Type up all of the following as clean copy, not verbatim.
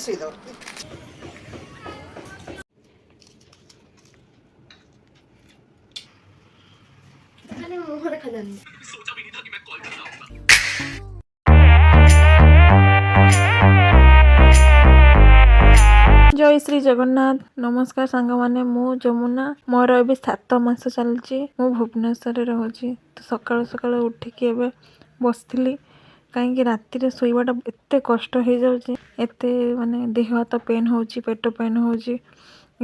ଶୋଇଦେବ। ଖାଲି ମୁହଁ ଦେଖାଯାଉନି। ଜୟ ଶ୍ରୀ ଜଗନ୍ନାଥ। ନମସ୍କାର ସାଙ୍ଗମାନେ, ମୁଁ ଯମୁନା। ମୋର ଏବେ 7 ମାସ ଚାଲିଛି। ମୁଁ ଭୁବନେଶ୍ୱରରେ ରହୁଛି। ତ ସକାଳୁ ସକାଳୁ ଉଠିକି ଏବେ ବସିଥିଲି, କାହିଁକି ରାତିରେ ଶୋଇବାଟା ଏତେ କଷ୍ଟ ହେଇଯାଉଛି, ଏତେ ମାନେ ଦେହ ହାତ ପେନ୍ ହେଉଛି, ପେଟ ପେନ୍ ହେଉଛି,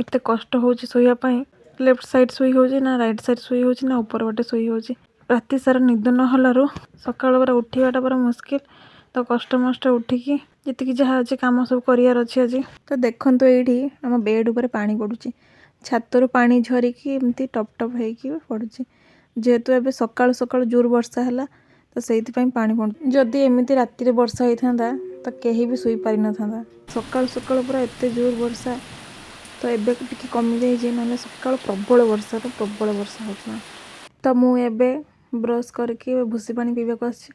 ଏତେ କଷ୍ଟ ହେଉଛି ଶୋଇବା ପାଇଁ। ଲେଫ୍ଟ ସାଇଡ଼୍ ଶୋଇ ହେଉଛି ନା ରାଇଟ୍ ସାଇଡ଼୍ ଶୋଇ ହେଉଛି ନା ଉପର ପଟେ ଶୋଇ ହେଉଛି। ରାତି ସାରା ନିଦ ନହେଲାରୁ ସକାଳୁ ପୁରା ଉଠିବାଟା ପୁରା ମୁସ୍କିଲ। ତ କଷ୍ଟ ମଷ୍ଟେ ଉଠିକି ଯେତିକି ଯାହା ଅଛି କାମ ସବୁ କରିବାର ଅଛି ଆଜି। ତ ଦେଖନ୍ତୁ, ଏଇଠି ଆମ ବେଡ଼୍ ଉପରେ ପାଣି ପଡ଼ୁଛି। ଛାତରୁ ପାଣି ଝରିକି ଏମିତି ଟପ୍ ଟପ୍ ହେଇକି ପଡ଼ୁଛି। ଯେହେତୁ ଏବେ ସକାଳୁ ସକାଳୁ ଜୋର ବର୍ଷା ହେଲା, ତ ସେଇଥିପାଇଁ ପାଣି ପଡ଼ୁଛି। ଯଦି ଏମିତି ରାତିରେ ବର୍ଷା ହେଇଥାନ୍ତା, ତ କେହି ବି ଶୋଇପାରିନଥାନ୍ତା। ସକାଳୁ ସକାଳୁ ପୁରା ଏତେ ଜୋର ବର୍ଷା। ତ ଏବେ ଟିକେ କମିଯାଇଛି, ନହେଲେ ସକାଳୁ ପ୍ରବଳ ବର୍ଷା, ତ ପ୍ରବଳ ବର୍ଷା ହେଉଥିଲା। ତ ମୁଁ ଏବେ ବ୍ରସ୍ କରିକି ଏବେ ଭୁସି ପାଣି ପିଇବାକୁ ଆସିଛି।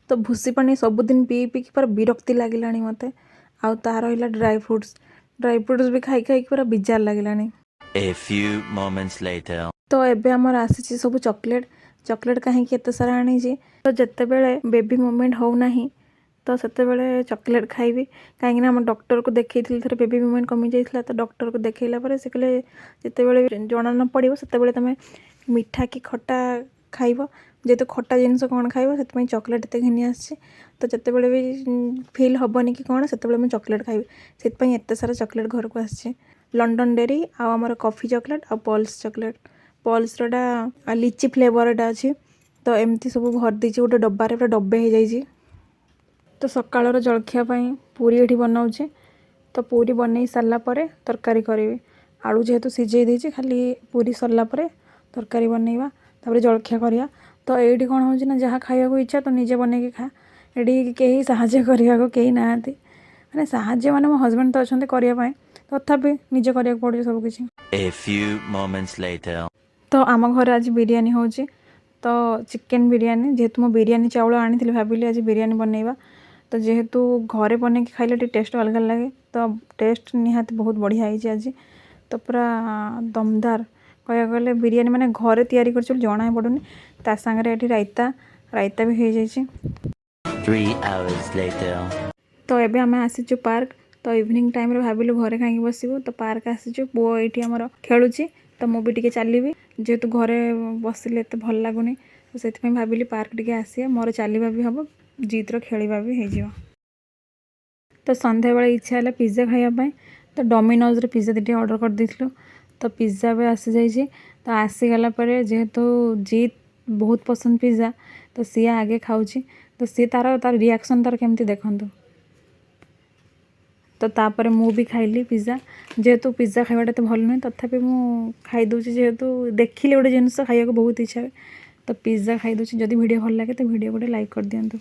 ତ ଭୁସି ପାଣି ସବୁଦିନ ପିଇ ପିଇକି ପୁରା ବିରକ୍ତି ଲାଗିଲାଣି ମୋତେ। ଆଉ ତାହା ରହିଲା ଡ୍ରାଇ ଫ୍ରୁଟ୍ସ, ଡ୍ରାଇ ଫ୍ରୁଟ୍ସ ବି ଖାଇ ଖାଇକି ପୁରା ବିଜାର ଲାଗିଲାଣି। A few moments later. ତ ଏବେ ଆମର ଆସିଛି ସବୁ ଚକୋଲେଟ୍। ଚକୋଲେଟ୍ କାହିଁକି ଏତେ ସାରା ଆଣିଛି? ତ ଯେତେବେଳେ ବେବି ମୁଭମେଣ୍ଟ ହେଉନାହିଁ, ତ ସେତେବେଳେ ଚକୋଲେଟ୍ ଖାଇବି, କାହିଁକିନା ଆମ ଡକ୍ଟରକୁ ଦେଖେଇଥିଲି ଥରେ, ବେବି ମୁଭମେଣ୍ଟ କମିଯାଇଥିଲା। ତ ଡକ୍ଟରକୁ ଦେଖେଇଲା ପରେ ସେ କହିଲେ, ଯେତେବେଳେ ଜଣା ନ ପଡ଼ିବ, ସେତେବେଳେ ତୁମେ ମିଠା କି ଖଟା ଖାଇବ। ଯେହେତୁ ଖଟା ଜିନିଷ କ'ଣ ଖାଇବ, ସେଥିପାଇଁ ଚକୋଲେଟ୍ ଏତେ ଘିନି ଆସିଛି। ତ ଯେତେବେଳେ ବି ଫିଲ୍ ହେବନି କି କ'ଣ, ସେତେବେଳେ ମୁଁ ଚକୋଲେଟ୍ ଖାଇବି। ସେଥିପାଇଁ ଏତେ ସାରା ଚକୋଲେଟ୍ ଘରକୁ ଆସିଛି। ଲଣ୍ଡନ ଡେରି ଆଉ ଆମର କଫି ଚକୋଲେଟ୍ ଆଉ ପଲ୍ସ ଚକୋଲେଟ୍। ପଲ୍ସରଟା ଲିଚି ଫ୍ଲେଭରଟା ଅଛି। ତ ଏମିତି ସବୁ ଭରି ଦେଇଛି ଗୋଟେ ଡବାରେ, ପୁରା ଡବେ ହେଇଯାଇଛି। ତ ସକାଳର ଜଳଖିଆ ପାଇଁ ପୁରୀ ଏଠି ବନାଉଛି। ତ ପୁରୀ ବନେଇ ସାରିଲା ପରେ ତରକାରୀ କରିବି। ଆଳୁ ଯେହେତୁ ସିଝେଇ ଦେଇଛି, ଖାଲି ପୁରୀ ସରିଲା ପରେ ତରକାରୀ ବନେଇବା, ତାପରେ ଜଳଖିଆ କରିବା। ତ ଏଇଠି କ'ଣ ହେଉଛି ନା, ଯାହା ଖାଇବାକୁ ଇଚ୍ଛା ତ ନିଜେ ବନେଇକି ଖା। ଏଠି କେହି ସାହାଯ୍ୟ କରିବାକୁ କେହି ନାହାନ୍ତି। ମାନେ ସାହାଯ୍ୟ ମାନେ ମୋ ହଜବେଣ୍ଡ ତ ଅଛନ୍ତି କରିବା ପାଇଁ, ତଥାପି ନିଜେ କରିବାକୁ ପଡ଼ୁଛି ସବୁକିଛି। A few moments later. ତ ଆମ ଘରେ ଆଜି ବିରିୟାନୀ ହେଉଛି, ତ ଚିକେନ୍ ବିରିୟାନୀ। ଯେହେତୁ ମୁଁ ବିରିୟାନୀ ଚାଉଳ ଆଣିଥିଲି, ଭାବିଲି ଆଜି ବିରିୟାନୀ ବନେଇବା। ତ ଯେହେତୁ ଘରେ ବନେଇକି ଖାଇଲେ ଟିକେ ଟେଷ୍ଟ ଅଲଗା ଲାଗେ, ତ ଟେଷ୍ଟ ନିହାତି ବହୁତ ବଢ଼ିଆ ହେଇଛି ଆଜି। ତ ପୁରା ଦମଦାର କହିବାକୁ ଗଲେ ବିରିୟାନୀ, ମାନେ ଘରେ ତିଆରି କରିଛୁ ବୋଲି ଜଣା ହିଁ ପଡ଼ୁନି। ତା ସାଙ୍ଗରେ ଏଠି ରାଇତା, ରାଇତା ବି ହେଇଯାଇଛି। 3 hours later. ତ ଏବେ ଆମେ ଆସିଛୁ ପାର୍କ। ତ ଇଭିନିଂ ଟାଇମ୍ରେ ଭାବିଲୁ ଘରେ କାହିଁକି ବସିବୁ, ତ ପାର୍କ ଆସିଛୁ। ପୁଅ ଏଇଠି ଆମର ଖେଳୁଛି, ତ ମୁଁ ବି ଟିକେ ଚାଲିବି। ଯେହେତୁ ଘରେ ବସିଲେ ଏତେ ଭଲ ଲାଗୁନି, ତ ସେଥିପାଇଁ ଭାବିଲି ପାର୍କ ଟିକେ ଆସିବା। ମୋର ଚାଲିବା ବି ହେବ, ଜିତ୍ର ଖେଳିବା ବି ହେଇଯିବ। ତ ସନ୍ଧ୍ୟାବେଳେ ଇଚ୍ଛା ହେଲା ପିଜ୍ଜା ଖାଇବା ପାଇଁ, ତ ଡମିନୋଜରେ ପିଜ୍ଜା ଦୁଇଟା ଅର୍ଡ଼ର କରିଦେଇଥିଲୁ। ତ ପିଜ୍ଜା ବି ଆସିଯାଇଛି। ତ ଆସିଗଲା ପରେ ଯେହେତୁ ଜିତ୍ ବହୁତ ପସନ୍ଦ ପିଜ୍ଜା, ତ ସିଏ ଆଗେ ଖାଉଛି। ତ ସିଏ ତାର ତାର ରିଆକ୍ସନ୍ ତାର କେମିତି ଦେଖନ୍ତୁ। ତ ତାପରେ ମୁଁ ବି ଖାଇଲି ପିଜ୍ଜା। ଯେହେତୁ ପିଜ୍ଜା ଖାଇବାଟା ଏତେ ଭଲ ନୁହେଁ, ତଥାପି ମୁଁ ଖାଇଦେଉଛି। ଯେହେତୁ ଦେଖିଲେ ଗୋଟେ ଜିନିଷ ଖାଇବାକୁ ବହୁତ ଇଚ୍ଛା ହୁଏ, ତ ପିଜ୍ଜା ଖାଇଦେଉଛି। ଯଦି ଭିଡ଼ିଓ ଭଲ ଲାଗେ, ତ ଭିଡ଼ିଓ ଗୋଟେ ଲାଇକ୍ କରିଦିଅନ୍ତୁ।